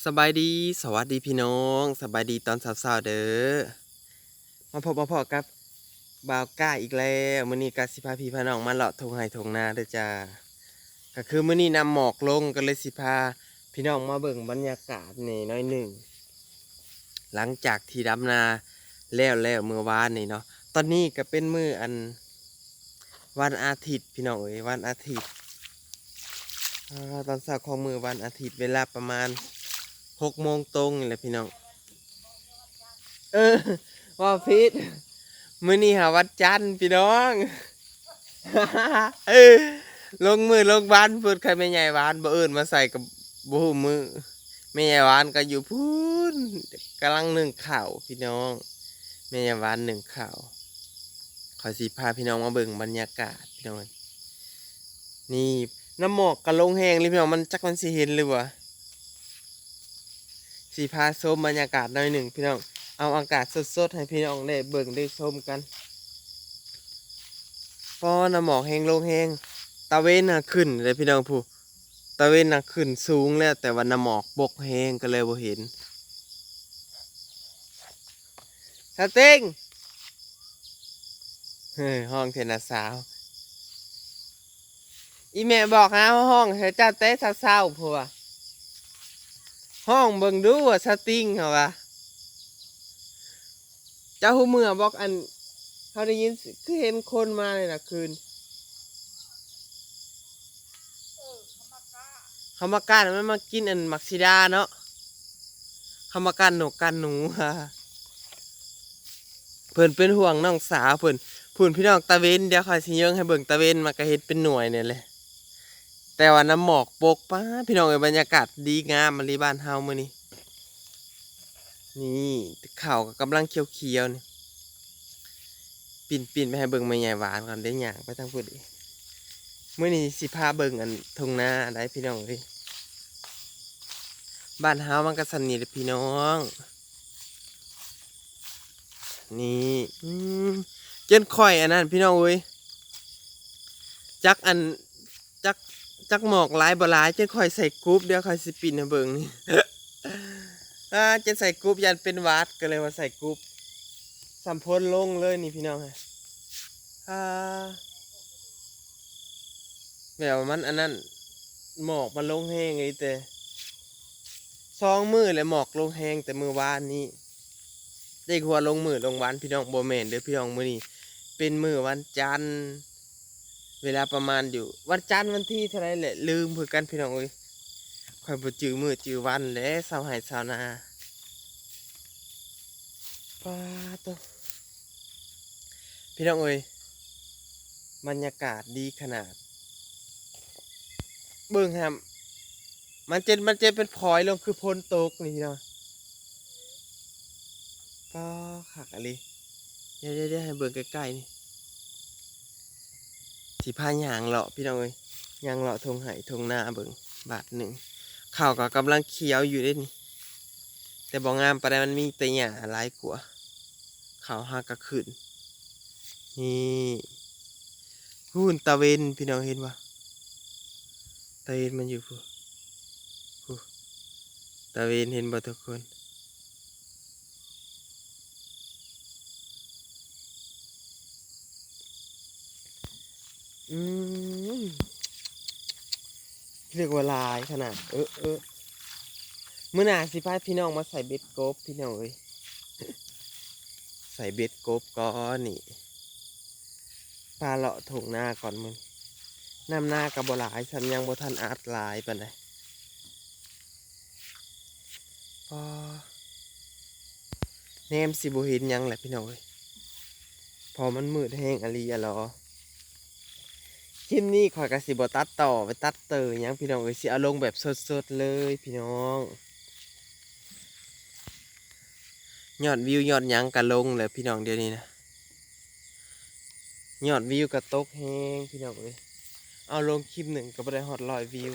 ສະບາຍດີ ສະຫວັດດີພີ່ນ້ອງ ສະບາຍດີຕອນເຊົ້າໆເດີ້ ມາພົບມາພໍ້ກັບບ່າວກ້າອີກແລ້ວ. ມື້ນີ້ກໍຊິພາພີ່ພານ້ອງມາເລາະທົ່ງໄຮ່ທົ່ງນາເດີ້ຈ້າ. ກໍຄືມື້ນີ້ນ້ຳໝອກລົງ ກໍເລີຍຊິພາພີ່ນ້ອງມາເບິ່ງບັນຍາກາດແດ່ໜ້ອຍໜຶ່ງ ຫຼັງຈາກທີ່ດຳນາແລ້ວແລ້ວມື້ວານນີ້ເນາະ. ຕອນນີ້ກໍເປັນມື້ອັນ ວັນອາທິດພີ່ນ້ອງເອີຍ ວັນອາທິດ ອາ ຕອນເຊົ້າຂອງມື້ວັນອາທິດ ເວລາປະມານຫົກໂມງຕົງນີ້ແຫຼະພີ່ນ້ອງ. ເອີ ເວົ້າຜິດ ມື້ນີ້ຫາວັນຈັນພີ່ນ້ອງ. ເອີ ລົງມື້ລົງວັນພຸ້ນ ຄັນແມ່ໃຫຍ່ຫວານບໍ່ເອີ້ນມາໃສ່ກໍບໍ່ຮູ້ມື້. ແມ່ໃຫຍ່ຫວານກໍຢູ່ພຸ້ນ ກຳລັງໜຶ້ງເຂົ້າພີ່ນ້ອງ ແມ່ໃຫຍ່ຫວານໜຶ້ງເຂົ້າ. ຂ້ອຍຊິພາພີ່ນ້ອງມາເບິ່ງບັນຍາກາດພີ່ນ້ອງເອີຍ. ນີ້ ນ້ຳໝອກກະລົງແຮງເລີຍພີ່ນ້ອງ ມັນ ຈັກມັນຊິເຫັນຫຼືບໍ່. ຊິພາຊົມບັນຍາກາດໜ້ອຍໜຶ່ງພີ່ນ້ອງ ເອົາອາກາດສົດໆໃຫ້ພີ່ນ້ອງໄດ້ເບິ່ງໄດ້ຊົມກັນ. ປໍ ນ້ຳໝອກແຮງລົງແຮງ ຕາເວັນຫາຂຶ້ນເດ້ພີ່ນ້ອງ ຜູ້ ຕາເວັນນະຂຶ້ນສູງແລ້ວ ແຕ່ວ່ານ້ຳໝອກປົກແຮງກໍເລີຍບໍ່ເຫັນ. ສະຕິງ ເຮີ້ຍ ຮ້ອງແທ້ນະສາວ. ອີ່ແມ່ບອກຫາຮ້ອງໃຫ້ເຈົ້າແຕ່ເຊົ້າໆ ພຸ້ນວ່າ ຮ້ອງເບິ່ງດູວ່າສະຕິງ ເຮົາວ່າ. ເຈົ້າຮູ້ເມື່ອບໍ່ ອັນ ເຮົາໄດ້ຍິນ ຄືເຫັນຄົນມາໃນນະຄືນ ເຂົາມາກ້ານ ມັນມາກິນອັນໝາກສີດາເນາະ ເຂົາມາກ້ານນົກກ້ານໜູ. ເພິ່ນເປັນຫ່ວງນ້ອງສາວເພິ່ນ ພຸ້ນພີ່ນ້ອງ ຕາເວັນ ດຽວຂ້ອຍຊິເຍີງໃຫ້ເບິ່ງຕາເວັນ ມັນກະເຫັນເປັນໜ່ວຍນີ້ແຫຼະ. ແຕ່ວ່ານ້ຳໝອກປົກ ປ້າ ພີ່ນ້ອງເອີຍ ບັນຍາກາດດີງາມອີ່ຫຼີບ້ານເຮົາມື້ນີ້. ນີ້ ເຂົ້າກໍກຳລັງຂຽວໆນີ້ ປິ່ນໆໄປໃຫ້ເບິ່ງແມ່ໃຫຍ່ຫວານກ່ອນເດ້ ຍ່າງໄປທາງພຸ້ນອີກ. ມື້ນີ້ຊິພາເບິ່ງອັນທົ່ງນາໄດ໋ພີ່ນ້ອງເອີຍ ບ້ານເຮົາມັນກໍສ່ຳນີ້ແຫຼະພີ່ນ້ອງ. ນີ້ ອືມ ຈົນຂ້ອຍອັນນັ້ນພີ່ນ້ອງເອີຍ ຈັກອັນ ຈັກ ຈັກໝອກຫຼາຍບໍ່ຫຼາຍ ຈົນຂ້ອຍໃສ່ກຸບ ດຽວຂ້ອຍຊິປິ່ນໃຫ້ເບິ່ງນີ້. ອາ ຈົນໃສ່ກຸບ ຢ້ານເປັນຫວັດ ກໍເລີຍວ່າໃສ່ກຸບ ສ່ຳຝົນລົງເລີຍນີ້ພີ່ນ້ອງ. ອາ ແບບວ່າມັນອັນນັ້ນ ໝອກມັນລົງແຮງອີ່ຫຼີ ແຕ່ສອງມື້ແລ້ວ ໝອກລົງແຮງແຕ່ມື້ວານນີ້. ເດັກຫົວລົງມື້ລົງວັນພີ່ນ້ອງ ບໍ່ແມ່ນເດີ້ພີ່ນ້ອງ ມື້ນີ້ເປັນມື້ວັນຈັນ ເວລາປະມານຢູ່ ວັນຈັນວັນທີເທົ່າໃດແຫຼະ ລືມຄືກັນພີ່ນ້ອງເອີຍ. ຂ້ອຍບໍ່ຈື່ມື້ຈື່ວັນແຫຼະ ຊາວໄຮ່ຊາວນາ. ປາໂຕ ພີ່ນ້ອງເອີຍ ບັນຍາກາດດີຂະໜາດ ເບິ່ງຫັ້ນ ມັນເຈັດ ມັນເຈັດເປັນພອຍລົງຄືຝົນຕົກນີ້ພີ່ນ້ອງ. ປາ ຄັກອີ່ຫຼີ ດຽວໆໆ ໃຫ້ເບິ່ງໃກ້ໆນີ້ ຊິພາຍ່າງເລາະພີ່ນ້ອງເອີຍ ຍ່າງເລາະທົ່ງໄຮ່ທົ່ງນາເບິ່ງບາດໜຶ່ງ. ເຂົ້າກໍກຳລັງຂຽວຢູ່ເດ້ນີ້ ແຕ່ບໍ່ງາມປານໃດ ມັນມີແຕ່ຫຍ້າຫຼາຍກວ່າ ເຂົ້າຫາກະຂຶ້ນ. ນີ້ ພຸ້ນຕາເວັນພີ່ນ້ອງເຫັນບໍ່ ຕາເວັນມັນຢູ່ພຸ້ນ ພຸ້ນ ຕາເວັນເຫັນບໍ່ທຸກຄົນ. ອືມ ເລີກວ່າຫຼາຍຂະໜາດ ເອີ ເອີ ມື້ໜ້າຊິພາພີ່ນ້ອງມາໃສ່ເບັດກົບພີ່ນ້ອງເອີຍ ໃສ່ເບັດກົບກ່ອນນີ້ ພາເລາະທົ່ງນາກ່ອນມື້ ນ້ຳນາກໍບໍ່ຫຼາຍຊ້ຳ ຍັງບໍ່ທັນອັດຫຼາຍປານໃດ. ອໍ ແນມຊິບໍ່ເຫັນຫຍັງແຫຼະພີ່ນ້ອງເອີຍ ເພາະມັນມືດແຮງອີ່ຫຼີອະຫຼໍ. ຄລິບນີ້ຂ້ອຍກໍຊິບໍ່ຕັດຕໍ່ໄປຕັດເຕີຫຍັງພີ່ນ້ອງເອີຍ ຊິເອົາລົງແບບສົດໆເລີຍພີ່ນ້ອງ. ຍອດວິວຍອດຫຍັງກໍລົງແຫຼະພີ່ນ້ອງ ດຽວນີ້ນະ ຍອດວິວກໍຕົກແຮງພີ່ນ້ອງເອີຍ. ເອົາລົງຄລິບໜຶ່ງກໍບໍ່ໄດ້ຮອດຮ້ອຍວິວ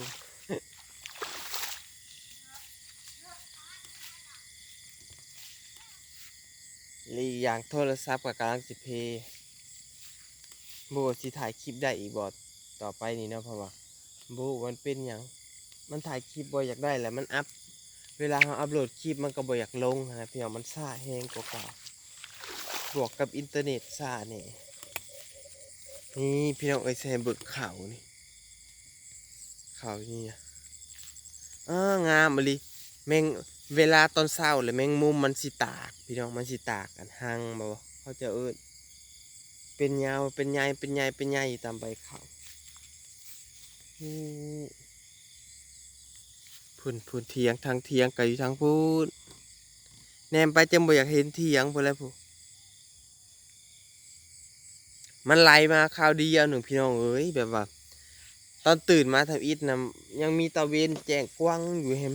ແລະ ອີກຢ່າງໂທລະສັບກໍກຳລັງຊິເພ ບໍ່ຮູ້ວ່າຊິຖ່າຍຄລິບໄດ້ອີກບໍ່ຕໍ່ໄປນີ້ເນາະ ເພາະວ່າບໍ່ຮູ້ວ່າມັນເປັນຫຍັງ ມັນຖ່າຍຄລິບບໍ່ຢາກໄດ້ແຫຼະ ມັນອັບ ເວລາເຮົາອັບໂຫຼດຄລິບມັນກໍບໍ່ຢາກລົງຫັ້ນນະພີ່ນ້ອງ ມັນຊ້າແຮງກວ່າເກົ່າ ບວກກັບອິນເຕີເນັດຊ້າແດ່. ນີ້ພີ່ນ້ອງເອີຍ ຊິໃຫ້ເບິ່ງເຂົານີ້ ເຂົານີ້ນະ ເອີ ງາມອີ່ຫຼີ. ແມງ ເວລາຕອນເຊົ້າແລ້ວແມງມຸມມັນຊິຕາກພີ່ນ້ອງ ມັນຊິຕາກອັນຮັງ ບໍ່ເຂົາເຈົ້າເອີ້ນ ເປັນຍາວ ເປັນໃຫຍ່ ເປັນໃຫຍ່ ເປັນໃຫຍ່ຢູ່ຕາມໃບເຂົາ. ນີ້ ພຸ້ນ ພຸ້ນ ຖຽງ ທາງຖຽງກໍຢູ່ທາງພຸ້ນ ແນມໄປຈັ່ງບໍ່ຢາກເຫັນຖຽງພຸ້ນແຫຼະພຸ້ນ. ມັນໄຫຼມາຄາວດຽວໜຶ່ງພີ່ນ້ອງເອີຍ ແບບວ່າຕອນຕື່ນມາທຳອິດນະ ຍັງມີຕາເວັນແຈ້ງກວ້າງຢູ່ແຮມ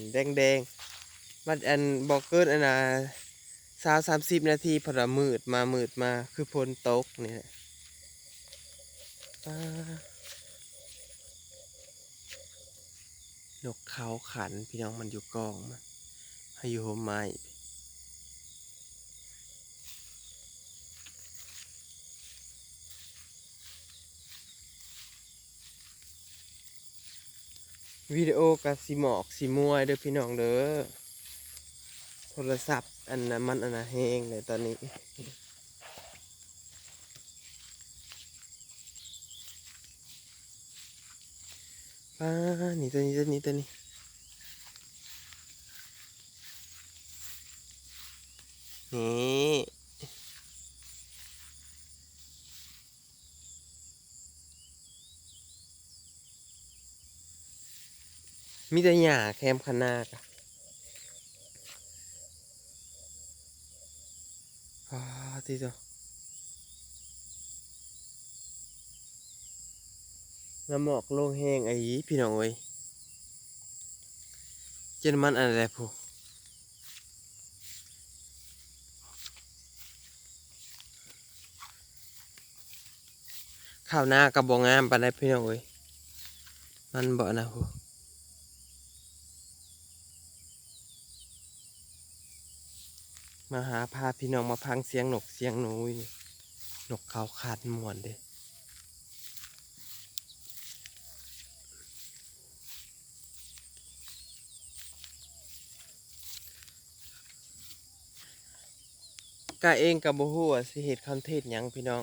ໆ ແດງໆ ບັດອັນບໍ່ເກີນອັນນາ ຊາວ ສາມສິບນາທີ ພັດວ່າມືດມາ ມືດມາ ຄືຝົນຕົກນີ້ແຫຼະ. ປ້າ ນົກເຂົາຂັນພີ່ນ້ອງ ມັນຢູ່ກອງ ມັນ ໃຫ້ຢູ່ຮົ່ມໄມ້. ວິດີໂອກໍຊິໝອກຊິມວຍເດີພີ່ນ້ອງເດີ ໂທລະສັບອັນນະ ມັນອັນນະແຮງເລີຍຕອນນີ້. ປ້າ ນີ້ ໂຕນີ້ ໂຕນີ້ ໂຕນີ້ ນີ້ ມີແຕ່ຫຍ້າແຄມຄັນນາກະ ປ້າຕິໂຕ ນ້ຳໝອກລົງແຮງອີ່ຫຼີພີ່ນ້ອງເອີຍ ຈົນມັນອັນໃດພຸ້ນ. ເຂົ້ານາກໍບໍ່ງາມປານໃດພີ່ນ້ອງເອີຍ ມັນບໍ່ນະພຸ້ນ. ມາຫາພາພີ່ນ້ອງມາຟັງສຽງນົກສຽງໜູ ນົກເຂົາຂັນມ່ວນເດ້. ກະເອງກະບໍ່ຮູ້ວ່າຊິເຮັດຄອນເທັນຫຍັງພີ່ນ້ອງ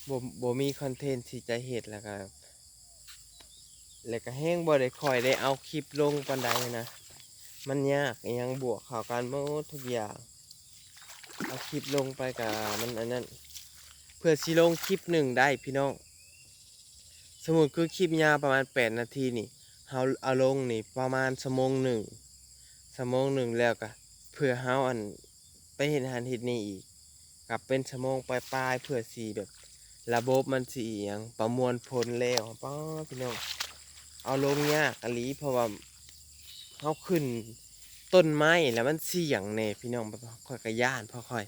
ບໍ່ ບໍ່ມີຄອນເທັນທີ່ຈະເຮັດ ແລ້ວກະ ແລ້ວກະແຮງບໍ່ໄດ້ຄ່ອຍໄດ້ເອົາຄລິບລົງປານໃດນະ ມັນຍາກອີ່ຫຍັງບວກເຂົ້າກັນໝົດທຸກຢ່າງ ເອົາຄລິບລົງໄປກະມັນອັນນັ້ນ ເພື່ອຊິລົງຄລິບໜຶ່ງໄດ້ພີ່ນ້ອງ ສົມມຸດຄືຄລິບຍາວປະມານແປດນາທີນີ້ ເຮົາເອົາລົງນີ້ປະມານຊົ່ວໂມງໜຶ່ງ ຊົ່ວໂມງໜຶ່ງ ແລ້ວກະເພື່ອເຮົາອັນໄປເຮັດຫັ້ນເຮັດນີ້ອີກ ກະເປັນຊົ່ວໂມງປາຍໆ ເພື່ອຊິແບບລະບົບມັນຊິອີ່ຫຍັງ ປະມວນຜົນແລ້ວ ປ້າ ພີ່ນ້ອງ ເອົາລົງຍາກອີ່ຫຼີ ເພາະວ່າເຮົາຂຶ້ນຕົ້ນໄມ້ແລ້ວມັນສ່ຽງແດ່ພີ່ນ້ອງ ຂ້ອຍກະຢ້ານ ເພາະຂ້ອຍ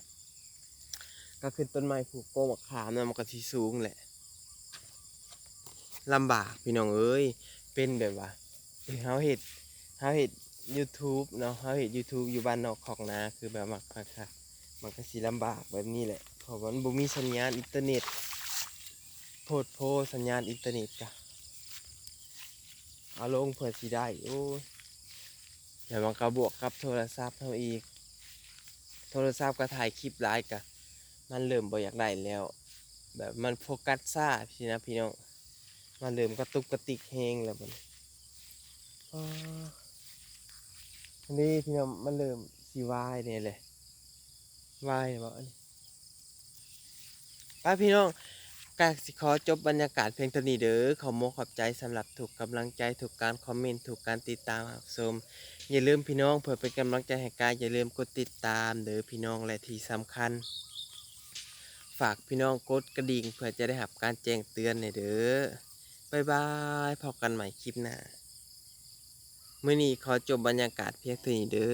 ກໍຂຶ້ນຕົ້ນໄມ້ພູກ ກົກໝາກຂາມນະ ມັນກໍຊິສູງແຫຼະ ລຳບາກພີ່ນ້ອງເອີຍ ເປັນແບບວ່າ ເຮົາເຮັດ ເຮົາເຮັດຢູທູບເນາະ ເຮົາເຮັດຢູທູບຢູ່ບ້ານນອກຄອກນາ ຄືແບບວ່າ ມັນກໍຊິລຳບາກແບບນີ້ແຫຼະ ເພາະວ່າມັນບໍ່ມີສັນຍານອິນເຕີເນັດ ໂພດໂພສັນຍານອິນເຕີເນັດກະ ເອົາລົງເພື່ອຊິໄດ້ ໂອ້ຍ ແລ້ວມັນກໍບວກກັບໂທລະສັບເຮົາອີກ ໂທລະສັບກໍຖ່າຍຄລິບຫຼາຍກະ ມັນເລີ່ມບໍ່ຢາກໄດ້ແລ້ວ ແບບມັນໂຟກັສຊ້າຊີ້ນະພີ່ນ້ອງ ມັນເລີ່ມກະຕຸກກະຕິກແຮງແລ້ວບັດນີ້ ອໍ ອັນນີ້ພີ່ນ້ອງ ມັນເລີ່ມຊິວາຍແດ່ແຫຼະ ວາຍແລ້ວບໍ່ອັນນີ້. ໄປພີ່ນ້ອງ ກະຊິຂໍຈົບບັນຍາກາດພຽງເທົ່ານີ້ເດີ ຂອບອົກຂອບໃຈສຳລັບທຸກກຳລັງໃຈ ທຸກການຄອມເມັນ ທຸກການຕິດຕາມຮັບຊົມ ຢ່າລືມພີ່ນ້ອງ ເພື່ອເປັນກຳລັງໃຈໃຫ້ກາຍ ຢ່າລືມກົດຕິດຕາມເດີພີ່ນ້ອງ ແລະທີ່ສຳຄັນ ຝາກພີ່ນ້ອງກົດກະດິ່ງ ເພື່ອຈະໄດ້ຮັບການແຈ້ງເຕືອນແດ່ເດີ. ບາຍບາຍ ພົບກັນໃໝ່ຄລິບໜ້າ ມື້ນີ້ຂໍຈົບບັນຍາກາດພຽງເທົ່ານີ້ເດີ.